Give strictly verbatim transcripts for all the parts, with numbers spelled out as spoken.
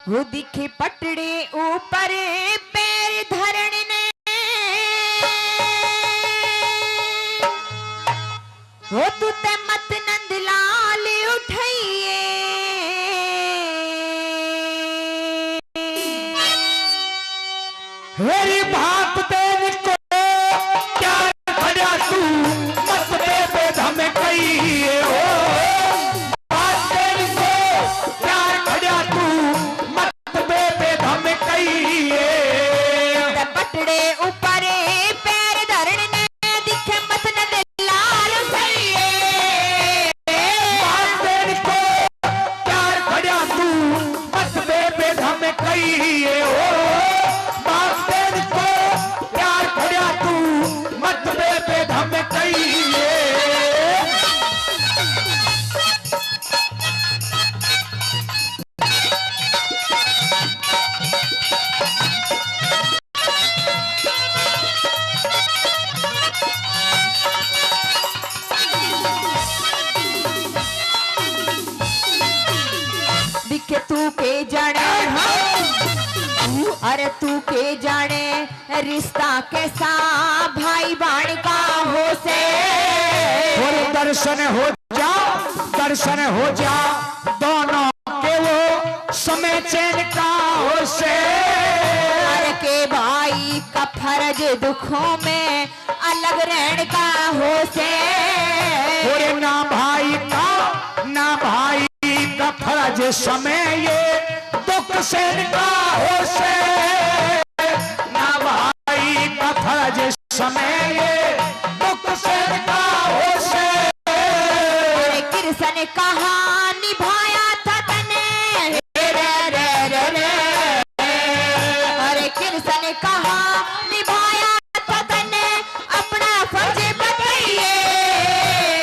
वो दिखे पटड़े ऊपर पैर धरण ने, वो तू ते मत नंद लाल उठाइए। मेरी बात तेरी को क्या खड़ा तू मत बेबे धमकाइए हो। बात तेरी को क्या खड़ा तू मत बेबे धमकाइए। ते पटड़े ऊपर पैर धरण ने दिखे मत नंद लाल उठाइए। बात तेरी को प्यार खड़ा तू मत बेबे धमकाइए हो। बाप तेरे को प्यार खड़ा तू मत बेबे धमकाइए। दिखे तू के जाने, हाँ। अरे तू के जाने रिश्ता कैसा भाई बहन का हो से। और दर्शन हो जा, दर्शन हो जा दोनों के वो समय चैन का हो से। अरे के भाई का फर्ज दुखों में अलग रहने का हो से। और ना भाई का, ना भाई का फर्ज समय ये दुख सहन का हो से। ना भाई का फर्ज समय ये दुख सहन का हो से। अरे कृष्ण कहा निभाया था तने, रे रे रे रे। अरे कृष्ण कहा निभाया था तने अपना फर्ज बताइए।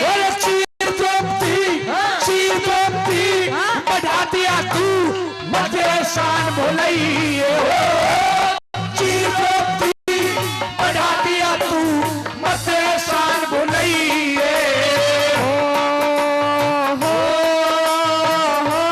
बोले चीर द्रौपदी, हाँ। चीर द्रौपदी, हाँ। बढ़ा दिया तू, मत एहसान भुलाइए हो। चीर द्रौपदी, बढ़ा दिया तू, मत एहसान भुलाइए। ओ हो, हो, हो।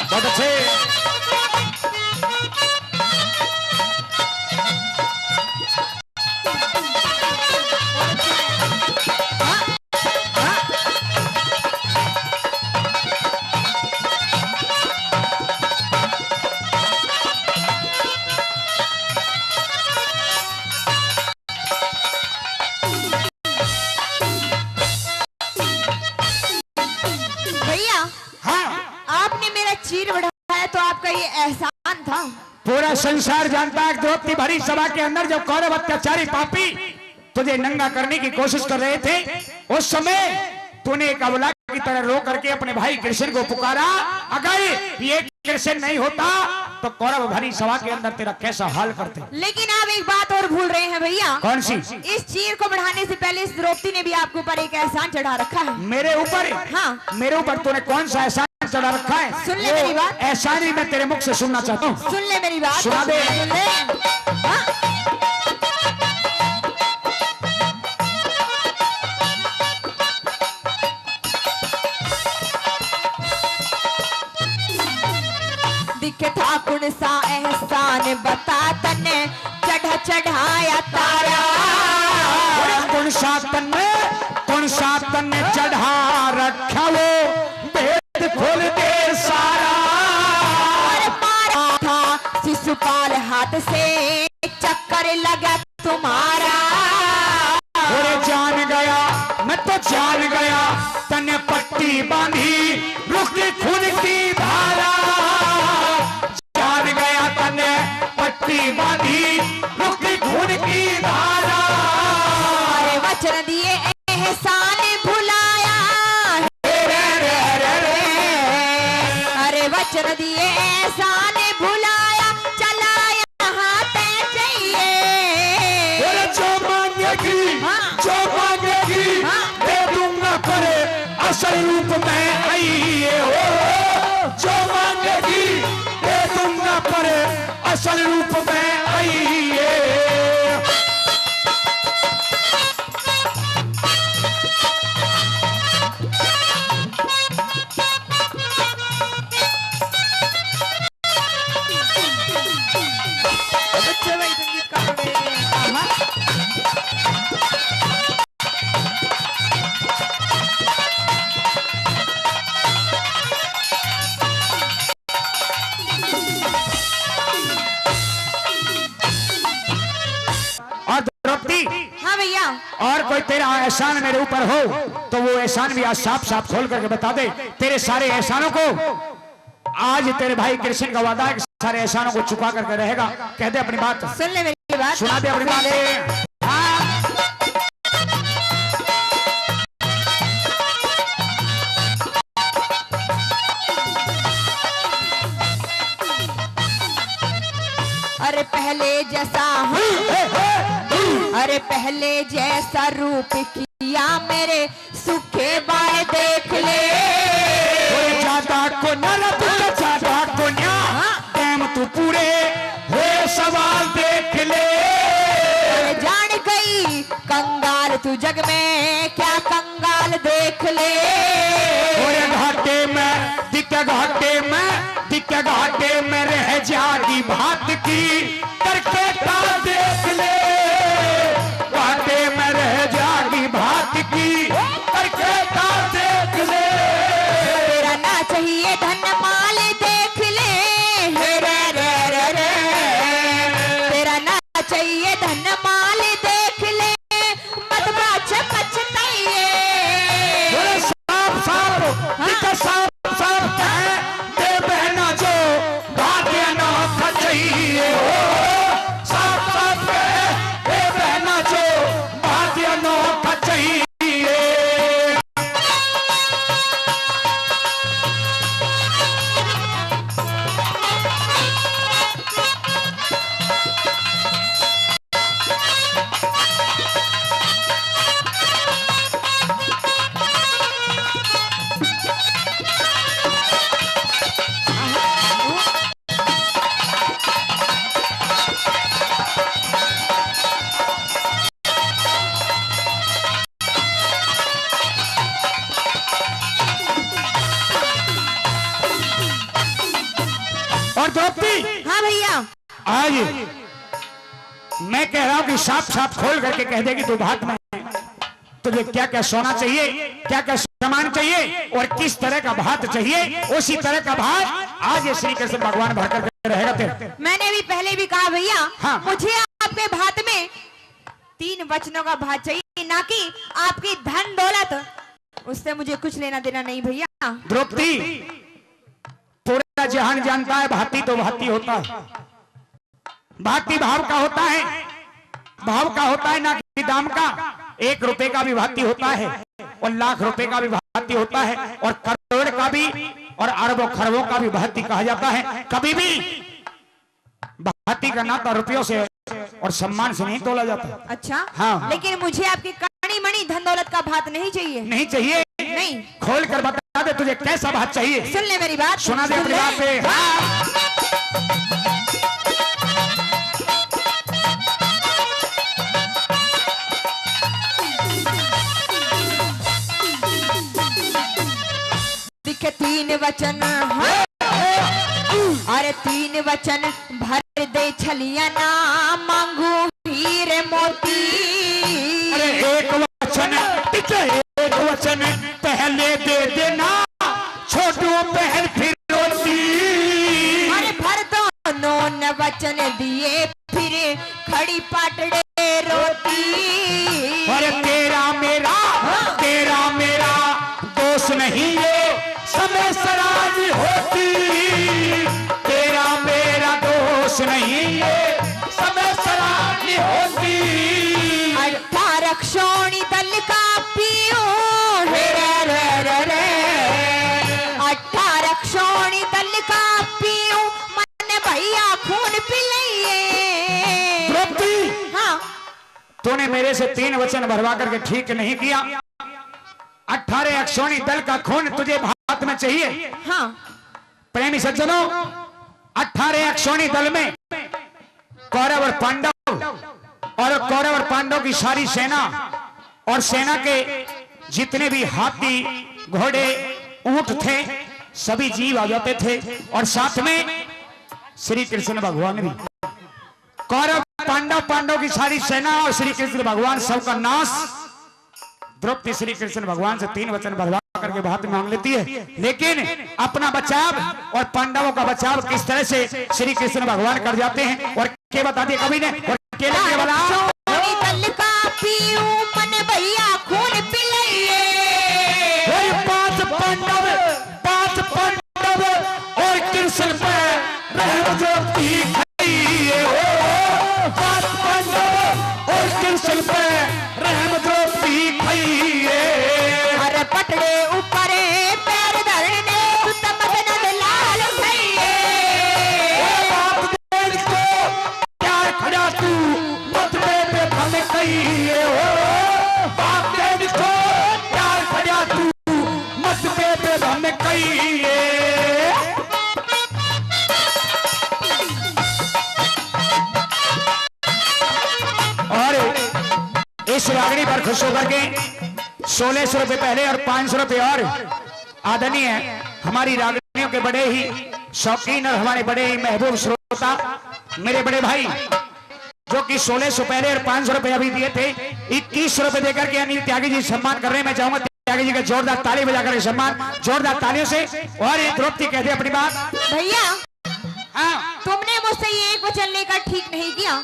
बहुत अच्छे। भैया, हाँ। आपने मेरा चीर बढ़ाया तो आपका ये एहसान था। पूरा संसार जानता है, द्रौपदी भरी सभा के अंदर जब कौरव अत्याचारी पापी तुझे नंगा करने की कोशिश कर रहे थे, उस समय तूने एक अबला की तरह रो करके अपने भाई कृष्ण को पुकारा। अगर ये कृष्ण नहीं होता तो कौरव भरी सभा के अंदर तेरा कैसा हाल करते। लेकिन आप एक बात और भूल रहे हैं भैया। कौन सी? इस चीर को बढ़ाने से पहले इस द्रौपदी ने भी आपके ऊपर एक एहसान चढ़ा रखा है। मेरे ऊपर? हाँ। मेरे ऊपर तूने कौन सा एहसान चढ़ा रखा है? सुन ले वो मेरी बात। एहसान ही मैं तेरे मुख से सुनना चाहता हूँ। सुन ले मेरी बात। सुना दे। सुन ले। हाँ। दिखे था कुण सा एहसान बता तन्ने चढ़ा चढ़ाया तारा। अरे कुण सा तन्ने, कुण सा तन्ने चढ़ा रखा वो भेद खोल दे सारा। अरे मारा था शिशुपाल हाथ से चक्कर लगा तुम्हारा। अरे जान गया, मैं तो जान गया, तन्ने पट्टी बांधी, रुकी खून की धारा। जान गया, तन्ने पट्टी बांधी, रुकी खून की धारा। अरे वचन दिए एहसान भुलाया। रे रे रे रे रे। अरे वचन दिए एहसान भुलाया, चला यहाँ ते चाहिए। अरे जो मांगेगी, हाँ। जो मांगेगी, हाँ। दे दूंगा, पर असल रूप में आइए हो। जो मांगेगी, दे दूंगा, पर असल रूप में आई है। बच्चे भाई संगीत का बड़े। आहा। और द्रौपदी, हाँ भैया। और कोई तेरा एहसान मेरे ऊपर हो तो वो एहसान भी आज साफ साफ खोल करके बता दे। तेरे सारे एहसानों को, आज तेरे भाई कृष्ण का वादा है कि सारे एहसानों को चुका करके रहेगा। कह दे अपनी बात। सुन ले मेरी बात। सुना दे अपनी बात। हाँ। अरे पहले जैसा, अरे पहले जैसा रूप किया मेरे सूखे बाल देख ले। ओए ज्यादा को ना रब का ज्यादा को ना। हाँ। टाइम तू पूरे होए सवाल देख ले। अरे जान गई कंगाल तू जग में क्या कंगाल देख ले। ओए घाटे में दिख घाटे में, दिख घाटे में रह जागी भात की। करके ताल देख ले, घाटे में रह जागी भात की, करके ताल देख ले। तेरा ना चाहिए धन माल देख ले, हे रे रे रे रे। तेरा ना चाहिए धन माल देख ले, मत बाच पछताइए। बोले साफ साफ, हाँ। दिखे साफ साफ कह दे बहना जो भाग्य ना था चाहिए हो। साफ साफ कह दे बहना जो भाग्य ना था चाहिए। और द्रौपदी, हाँ भैया। आज मैं कह रहा हूं कि साफ साफ खोल करके कह दे कि तू भात में तुझे क्या क्या सोना चाहिए, क्या क्या सामान चाहिए और किस तरह का भात चाहिए, उसी तरह का भात आज ये श्री कृष्ण भगवान भर करके रहेगा तेरे। मैंने भी पहले भी कहा भैया, हाँ। मुझे आपके भात में तीन वचनों का भात चाहिए, ना कि आपकी धन दौलत, उससे मुझे कुछ लेना देना नहीं भैया। द्रौपदी, पूरा जहान जानता है भाती तो भाती होता है। भाती भाव का होता है, भाव का होता है, ना कि दाम का। एक रुपए का भी भाती होता है और लाख रुपए का भी भाती होता है और करोड़ का भी और अरबों खरबों का भी भाती कहा जाता है। कभी भी भाती का नाता रुपयों से और सम्मान से नहीं तोला जाता। अच्छा, हाँ। लेकिन मुझे आपकी कणी मणि धन दौलत का भात नहीं चाहिए। नहीं चाहिए? नहीं। खोल कर बता दे तुझे कैसा भात चाहिए। सुन ले मेरी बात, सुना दे अपनी बात पे। हाँ। दिखे तीन वचन, हाँ। अरे तीन वचन भर दे छलिया ना, मांगू हीरे मोती। अरे एक वचन, दिखे एक वचन पहले दे देना, छोड़ू बहन फिर रोती। अरे भर दोनों ने वचन दिए, फिर खड़ी पाटड़े रोती। अरे तेरा मेरा, हाँ। तेरा मेरा दोष नहीं, ये समय सराज होती। तेरा मेरा दोष नहीं, ये समय सराज होती। अठारह सोनी दल का पीऊं, हे रे रे रे रे। अठारह सोनी दल का पीऊं, मन्ने भैया खून पिलाइए। द्रौपदी, हाँ। तूने मेरे से तीन वचन भरवा करके ठीक नहीं किया। अठारह अक्षौणी दल का खून तुझे भात में चाहिए। हाँ। प्रेमी सज्जनों, अठारह अक्षौणी दल में कौरव और पांडव, और कौरव और पांडव की सारी सेना, और सेना के जितने भी हाथी, घोड़े, ऊंट थे, सभी जीव आ जाते थे। और साथ में श्री कृष्ण भगवान भी। कौरव, पांडव, पांडव की सारी सेना और श्री कृष्ण भगवान, सबका नाश। द्रौपदी श्री कृष्ण भगवान से तीन वचन भरवा करके बात मांग लेती है, लेकिन अपना बचाव और पांडवों का बचाव किस तरह से श्री कृष्ण भगवान कर जाते हैं। और के बता दिए कवि ने, और के लगे वाला? सोनी कल का पीऊ मन भैया खून पिलाइए। और पांच पांडव, पांच पांडव और कृष्ण पे रहम जो दिखाइए हो। पांच पांडव और कृष्ण पे रहम जो दिखाइए। अरे पटड़े ऊपर पैर धरने, तू तो मदन लाल भैये। ओ बाप तेरी को प्यार खड़ा तू मत बे बे भले कहिए हो। बाप तेरी को प्यार खड़ा तू मत बे बे भले कहिए। और इस रागनी पर खुश होकर के सोलह सौ रुपए पहले और पाँच सौ रुपए और आदरणीय हमारी रागनियों के बड़े ही शौकीन और हमारे बड़े ही महबूब श्रोता, मेरे बड़े भाई, जो कि सोलह सौ पहले और पाँच सौ रुपए अभी दिए थे, इक्कीस सौ रुपए देकर के अनिल त्यागी जी सम्मान कर रहे हैं। मैं चाहूंगा त्यागी जी का जोरदार ताली बजाकर के सम्मान, जोरदार तालियों से। और ये द्रौपदी कहते अपनी बात। भैया, हाँ। तुमने मुझसे ये एक वचन लेकर ठीक नहीं किया।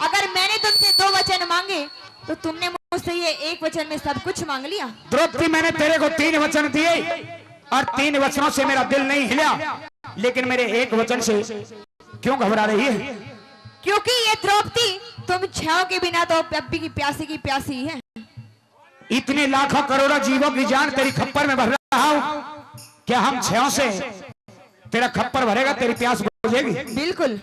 अगर मैंने तुमसे दो वचन मांगे तो तुमने मुझसे ये एक वचन में सब कुछ मांग लिया। द्रौपदी, मैंने तेरे को तीन वचन दिए और तीन वचनों से मेरा दिल नहीं हिला, लेकिन मेरे एक वचन से क्यों घबरा रही है? क्योंकि ये द्रौपदी, तुम छाओ के बिना तो अब भी की प्यासी की प्यासी है। इतने लाखों करोड़ों जीवों की जान तेरी खप्पर में भर रहा हूं, क्या हम छाओ से तेरा खप्पर भरेगा, तेरी प्यास बुझेगी? बिल्कुल।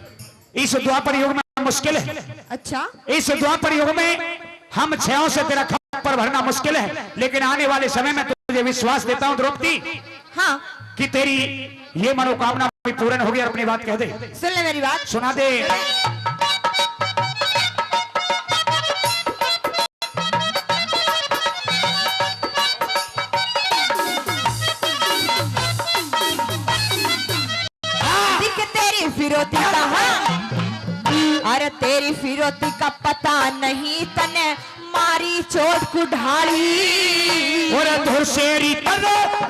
इस द्वापर युग में मुश्किल है। अच्छा। इस द्वापर युग में हम छाओ से तेरा खप्पर भरना मुश्किल है, लेकिन आने वाले समय में तुझे विश्वास देता हूं द्रौपदी, हाँ। कि तेरी ये मनोकामना भी पूर्ण होगी। और अपनी बात कह दे। सुन ले मेरी बात। सुना दे। दिख तेरी फिरौती का, हाँ। अरे तेरी फिरौती का पता नहीं तने मारी चोट कुढ़ाली। और धुरसेरी तर,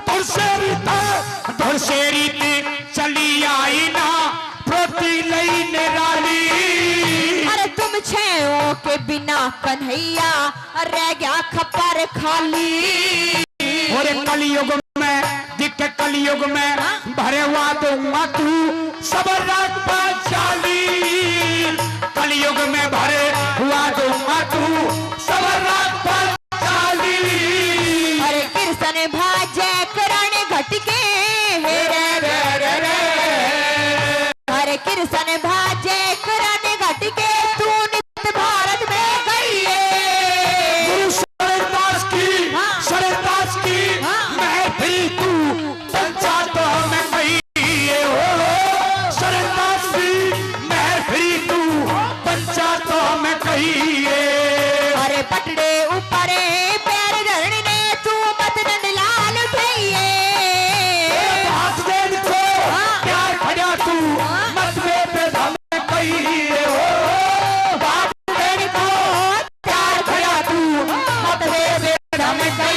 धुरसेरी तर, धुरसेरी ते चली आई ना प्रोती लई निराली। अरे तुम छेओ के बिना कन्हैया रह गया खप्पर खाली। और कलयुग में दिखे, कलयुग में भरे हुआ दूंगा तू सब रात पाचाली। कलयुग में भरे हुआ दूंगा तू सब रात पाचाली। अरे कृष्ण भाजे करण घट के, हे रे रे रे रे। अरे कृष्ण भाजे करण घट के, तू भारत में गई है। गुरु शरणदास की, हाँ। शरणदास की, हाँ। महफिल तू पंचायत में गई है। हो शरणदास की महफिल तू पंचायत में गई है। अरे पटड़े ऊपर पैर धरण ने तू मत नंद लाल उठाइए। ए, हाथ दे इनको, हाँ। प्यार खड़ा तू, हाँ। मत बे पे धम कहिए हो, बाप तेरे को प्यार खड़ा तू, मत दे दे धमकी।